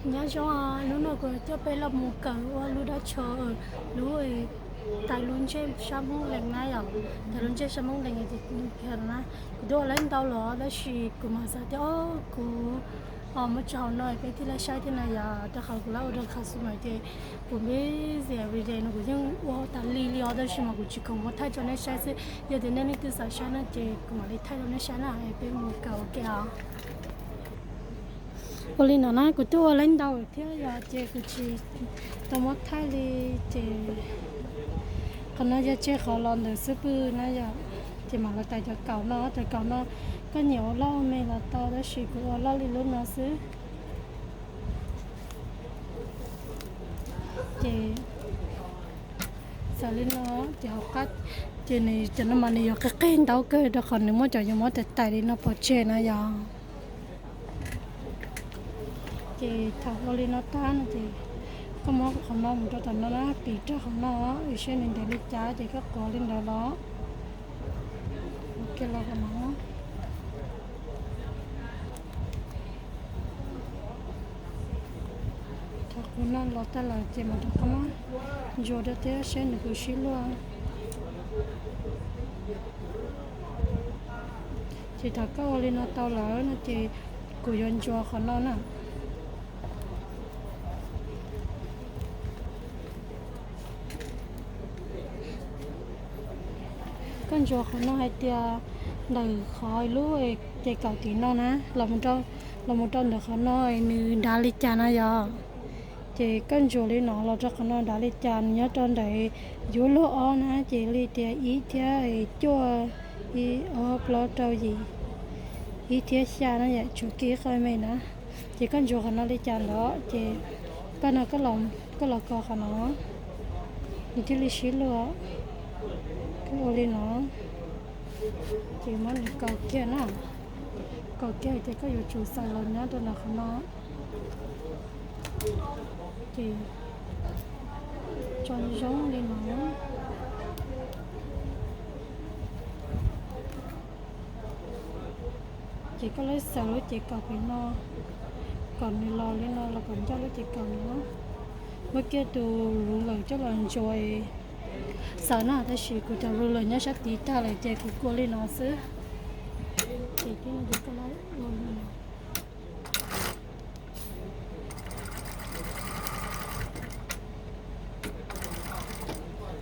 Nyob zoo, hnub no kuv coj peb los mus kawm ua lub dab tsho, lub tais lub ntsej sab Hmoob Lees na yom, tais lub ntsej sab Hmoob Lees ces na, kuv twb ua laib ntau los tab sis kuv mam xav tias o kuv muab tso hauv no peb thiaj li saib thiab na yom, rau qhov kuv lawv ua rau kha xu mas ces kuv busy everyday no kuv yeej ua tas li li os tab sis mas kuv tsis khoom muab thaij rau nej saib xwb, yog tias nej leej twg xav saib no ces kuv mam li thaij rau nej saib na, peb mus kawm ua ke os. Ua li no na, kuv twb ua laib ntau thiab yom, ces kuv tsis tau muab thaij li, ces qhov no yog tseg qhov los ntawm xub pwg na yom, ces mam los tais cov kaus no, cov kaus no koj nyiam ua loj ua me los tau tab sis kuv ua loj li lub no xwb. Ces txawm li no, ces hauv qab, ces nws cov no mas nws yuav qig qig ntau kawg rau qhov nws muab cov yuav muab tais tais li no pov tseg na yom. Ces thaum ua li no tag no ces koj muab qhov no mus rau tom no na, piv rau qhov no, saib nws ntev li cas ces koj quav li ntawd los. Ua kiag los qhov no. Thaum quav no los tag lawm ces mam rov qab muab ntsuas rau thiab saib nws puas sib luaj. Ces thaum koj ua li no tau lawm no ces kuv yuav ntsuas qhov no na. Koj ntsuas qhov no hais tias ntawm qhov lub ces kaum tim no na, los mus rau ntawm qhov no nws dav li cas na yom. Ces koj ntsuas li no los rau qhov no dav li cas, nws nyob rau ntawm yuav luag ob na, ces li tias ib thiab cuaj, ib ob plaub rau yim, ib thiab xya na yom, tshuav kiag qhov me na. Ces koj ntsuas qhov no li cas ntawd ces paj no koj los kos qhov no, nws thiaj li sib luag. Koj ua li no, ces muab nws kaus kiag na, kaus kiag ces koj yuav tsum xaws los nyob rau ntawm qhov no. Ces tso zoo li no. Ces koj lawv xaws lub ces kaus pem no, kom nws los li no los kom ncaj lub ces kaus no. Muab kiag tus ruler coj los ntsuas xaws na, tab sis kuv cov ruler nyob sab tid tag lawm ces kuv ua li no xwb. Ces tib no ces koj lawv ua li no.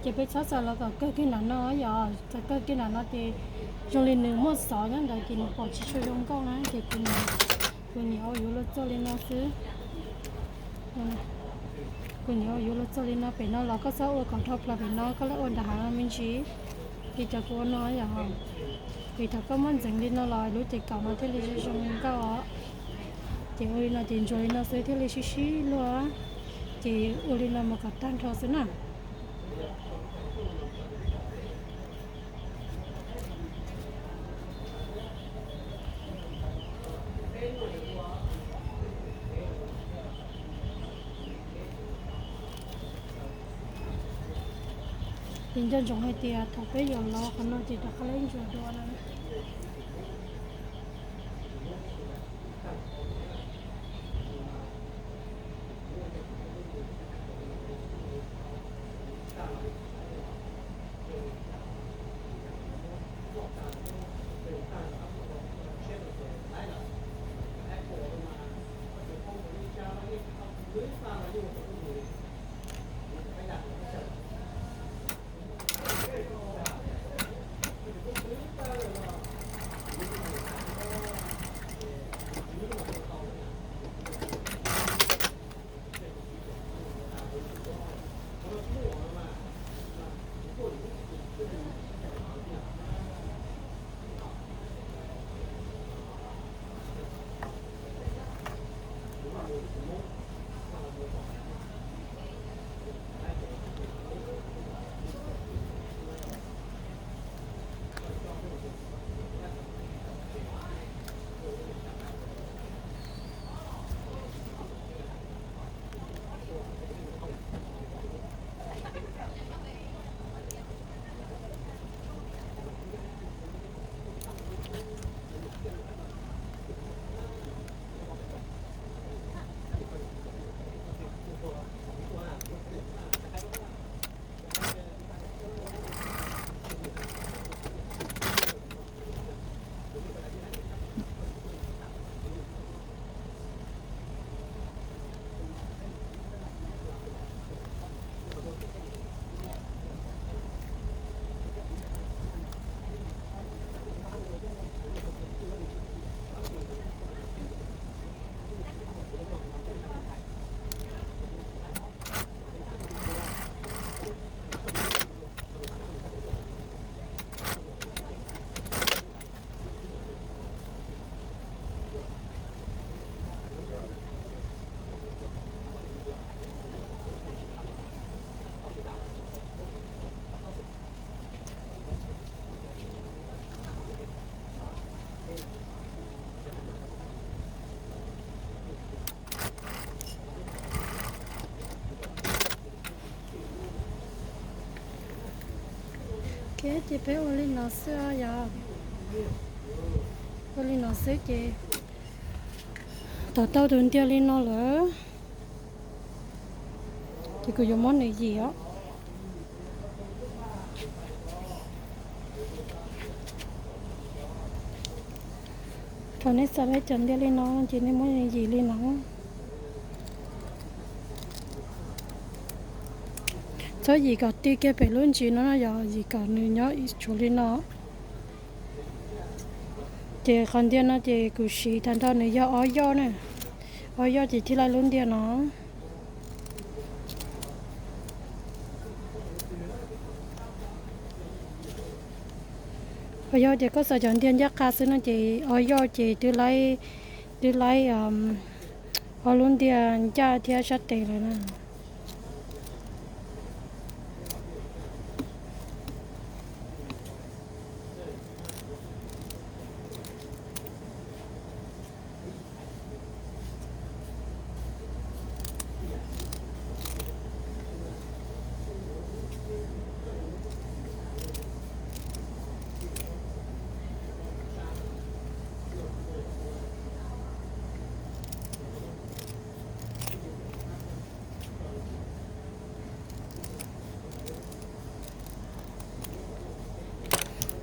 Ces peb txhob xaws los kom kawg kiag nram no yom, xaws kawg kiag nram no ces zoo li nws muaj xov nyob ntawd ces nws pom tsis tshua zoo nkauj na, ces kuv, kuv niam ua yuav luag txuaj li no xwb. Kuv niam ua yuav luag txuaj li no, pem no los koj txhob ua kom dhau plaws pem no, koj lawv ua nram hav me ntsis. Ces cov kuv ua no yom, vim thaum koj muab ntxeev li no los lub ces kaus no thiaj li zoo zoo nkauj os. Ces ua li no ces ntsuas li no xwb thiaj li sib sib luag. Ces ua li no mus kom tag nrho xwb na. Ces nco ntsoov hais tias thaum peb yuav los qhov no ces rov qab lawv ntsuas dua no. Ces peb ua li no xwb yog, ua li no xwb ces tau tau tus ntiag li no lawm, ces kuv yuav muab nws yim os. Thaum nej xav tau cov ntiag li no ces nej muab yim li no. Txhob yim kom ti kiag pem lub ntsis no, yog yim kom nws nyob tshuav li no. Ces qhov ntiag no ces kuv siv tag nrho nws yog ob yoj na, ob yoj ces thiaj li lub ntiag no. Ob yoj ces koj xav cov ntiag ncaj qha xwb no ces ob yoj ces twb laib, twb laib ob lub ntiag ncaj thiab sab tes lawm na.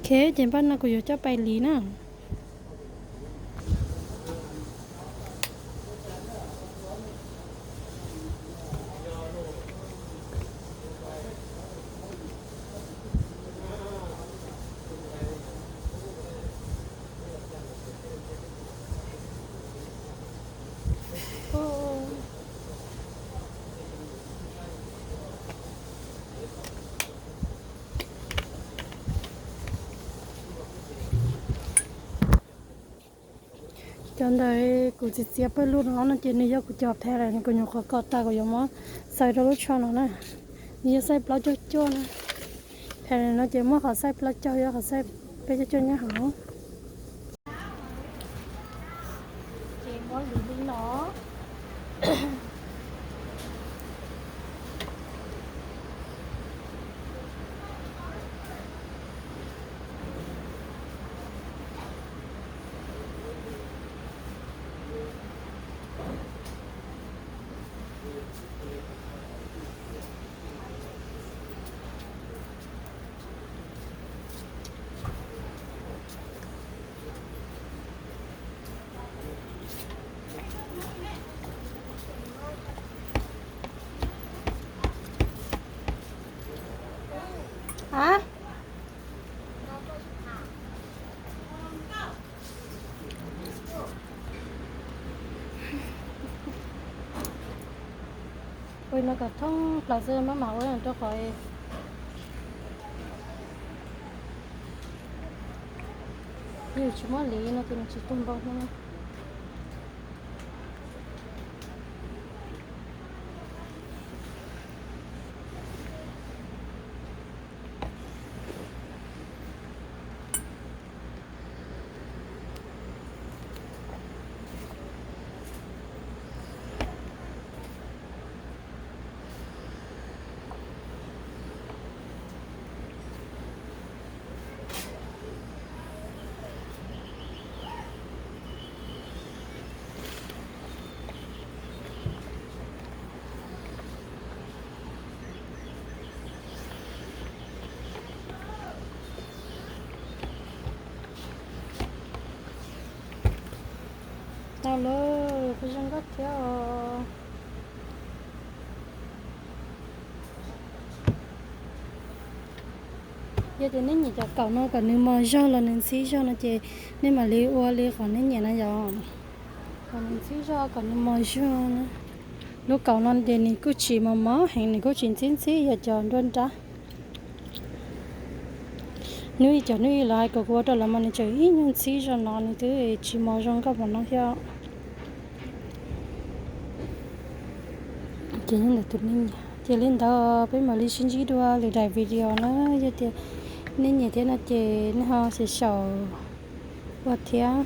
Ok, ces npaj no kuv yuav coj pais liv na. Cov ntawd kuv txiav txiav pawg lug no no ces nws yog kuv cov phev lawm, kuv nyuam qhuav kos tag kuv yuav muab xaws rau lub tsho no na. Nws yog xaij plaub caug cuaj na. Phev no ces muaj qhov xaij plaub caug, yog qhov xaij peb caug cuaj nyob hauv. Ces muab liv li no. A, ua no kom thoob plaws xwb maj mam ua rau qhov yus tsis muab liv no ces nws tsis tu npau hwv. Tau lawm, kuj zoo nkauj thiab os. Yog tias nej nyiam cov kaum no kom nws mos zog los nws ntxhib zog no ces nej mam li ua li qhov nej nyiam no yom. Kom nws ntxhib zog, kom nws mos zog na. Lub kaum no ces nws kuj tsis mos mos heev, nws kuj tsis ntxhib ntxhib yam cov nruab nrab. Hnub ib, cov hnub ib lawv hais kom kuv ua rau lawv mas nws tseem ib nyuag ntxhib zog no, nws twb tsis mos zoo nkauj npaum no thiab. Ces nyob ntawm tus nej nyiam. Ces li ntawd peb mam li sib ntsib dua lwm daim video na. Yog tias nej nyiam thiab no ces nej ho xyaum xyaum ua thiab.